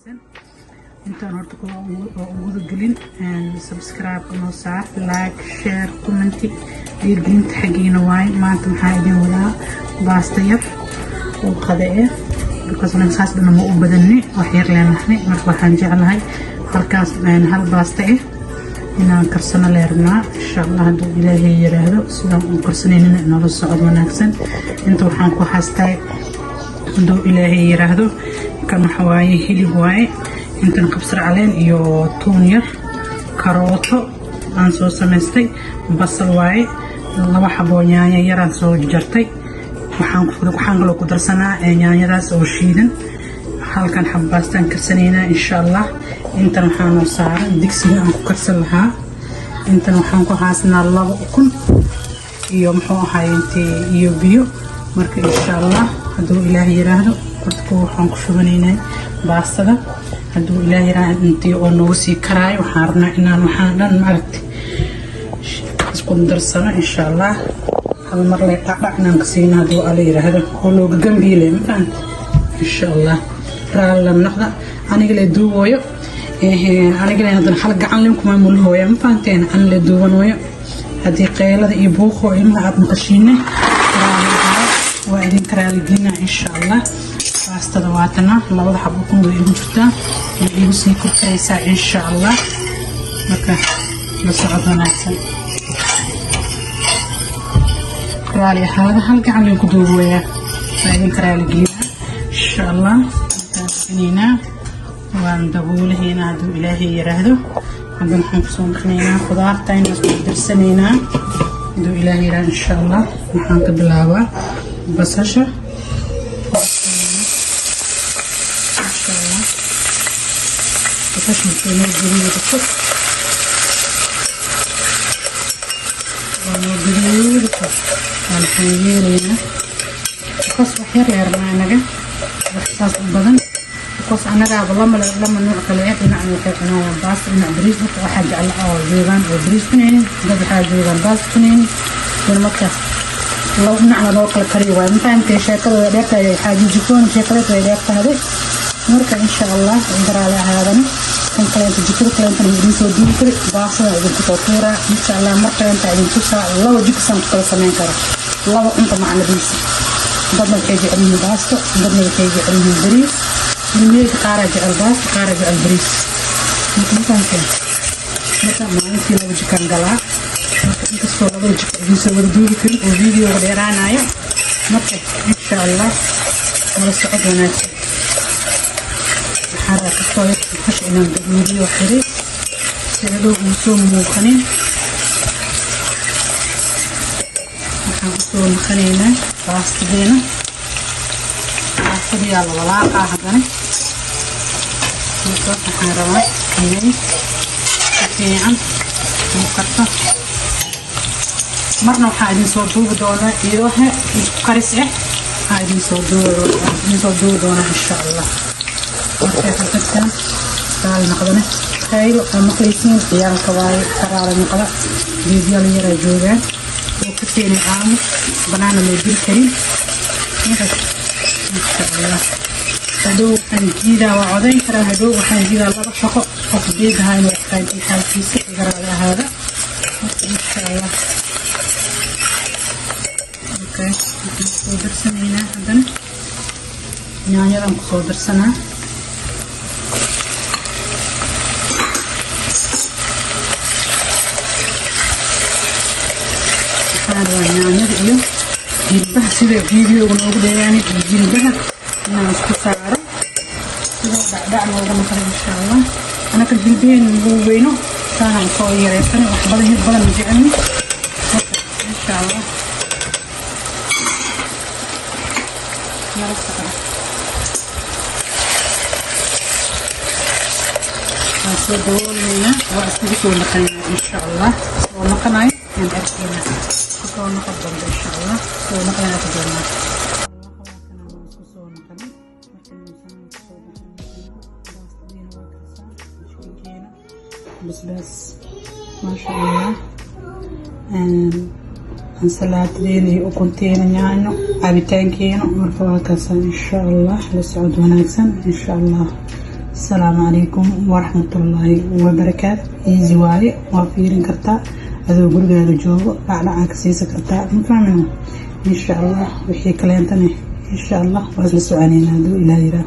Wanaagsan. Intaan horta oo uguda gelin, subscribe noo saar, like, share, comment, dhiirgelinta xaggiina waaye. Maanta maxaa idin wadaa? Baasta yar oo qada eh, because anaga saas dhana ma u badanni, wax yar leenahay. Marka waxaan jeclahay halkaas hal baasta eh inaan karsano leernaa, insha Allah, hadduu Ilaahay yiraahdo. Sidaan u karsanaynina inoola socod wanaagsan. Inta waxaan ku haystaa, hadduu Ilaahay yiraahdo, kan waxa waaye hilib waaye. Intan kabsar caleen iyo tuun yar, karooto aan soo samaystay, basal waaye, laba xaboo yaanyo yaraan soo jartay. Waxaan kaloo ku darsanaa yaanyadaas oo shiidan. Halkan xab baastaan karsanaynaa, insha Allah. Intan waxaa noo saaran digsiga aan ku karsan lahaa. Intan waxaan ku haasnaa laba ukun iyo muxuu ahaay iyo biyo. Marka, insha Allah, hadduu Ilaah yiraahdo, horta kuwa waxaan ku shubanaynaa baastada, hadduu Ilaah yiraahdo. Intii oo noogu sii karaayo waxaan rabnaa inaan waxaan dhan maaragtay isku darsano, insha Allah. Hal mar le dhacdhac inaan ka siino, hadduu Alla yiraahdo, oo looga gambiile, ma fahanta? Insha Allah, raalla noqda. Aniga le duubooyo, aniga le haddana hal gacan len kuma mulhooya, ma fahanteen? Ani le duubanooyo. Haddii qaylada iyo buuqoo ilmaha aad maqashiine, waa idinka raaligelina, insha Allah. Baastada waatana, labada xabo ukun way igu jirtaa, way igu sii korkaraysaa, insha Allah. Marka la socod wanaagsan. Raali ahaada, hal gacan len ku duubooyaa, waa idinka raaligelinaa, insha Allah. Intaan bixinaynaa, waan daboolahaynaa, hadduu Ilaahay yiraahdo. Haddana waxaan kusoo naqnaynaa khudaarta inaan isku darsanaynaa, hadduu Ilaahay yiraahdo, insha Allah. Waxaan ka bilaabaa basasha, insha Allah. Basasha markay noo gaduudato, waa noo gaduudato, waan waxaan yeelaynaa, because wax yar yeernaa inaga, wax saas u badan, because annagaaba lama nuuc kale eh. Dhinacna waxay cunayaan baasta, dhinac bariis. Dadka waxaa jecla oo joogaan oo bariis cunaynin, dad waxaa joogaan baasta cunaynin. Marka laba dhinacna loo kala kariyo waayo, ma fahamtay? Sheekadooda dheertahay, xaaji jikoon sheekadeed way dheertahday. Marka, insha Allah, garaale ahaadani kan kaleenta jikada kaleentana idin soo duubi kari, baastada idinku soo tuuraa, insha Allah. Mar kaleenta idin tusaa laba jikasaan ku kala samayn kara laba cunto macnadiisa. Dadna waxay jecel yihiin baasto, dadna waxay jecel yihiin bariis. Ilmeyga qaaraa jecel baasto, qaaraa jecel bariis. Marka, ma fahamteen? Marka maalintii laba jikaan galaa. Marka inkastoo labada jiko idin soo wada duubi karin oo videoga dheeraanayo, marka, insha Allah, wada socod wanaagsan. Waxaa rabaa kastoo basasha inaan gaduudiyo xiray si hadhow uu soo muuqanin. Waxaan usoo naqanaynaa baastadeena. Baastadiyaa la walaaqaa haddana. Marka waxaan rabaa inay si fiican u karto. Marna waxaa idin soo duubi doonaa iyadoo isku karis ah, waxaa idin soo duubi doonaa, insha Allah. Markay xafadkan raali noqdane, qaylo oo maqlaysiin ciyaalka waaye, ka raali noqda. Geedyaal yaraa joogaan oo ka keenay aamus banaana loo diri karin. Insha Allah, hadhow waxaan jiidaa, waa codayn karaa. Hadhow waxaan jiidaa laba shaqo, qof beegahaa inuu aqaantin xaalkiisa, iga raali ahaada. Marka, insha Allah, okay, waxaan kusoo darsanaynaa haddana yaanyadan kusoo darsanaa. Waxaan rabaa yaanyada iyo jilbaha, sida videoga noogu dheeraanay, iyo jilbaha inaan isku saaro sidoo dhacdhac nooga noqda, insha Allah. Anaka jilbaheen nagu weyno, saanaan soo yareysanay. Wax badan, hil badan ma jecelni. Marka, insha Allah, nala socda. Waan soo daboolaynaa, waa iskugu soo naqanaynaa, insha Allah. Soo naqanayo aan arkaynaa, kusoo noqon dambe, insha Allah. Soo naqanaa ku doonaa. Isku soo naqanay. Marka soo baastadiina waa karsaa, chickenkeena, basbaas, maasha Allah, ansalaatadeena iyo ukunteena, yaanyo, cabitaankeena. Marka waa kaasa, insha Allah. La socod wanaagsan, insha Allah. Asalaamu calaykum waraxmatullaahi wabarakaatu. Easy waaye, waa fiirin kartaa adoo gurigaada joogo, dhacdhacaa ka siisan kartaa, ma fahmino? Insha Allah wixii kaleentane, insha Allah waa isla soconeynaa haduu Ilaah yiraa.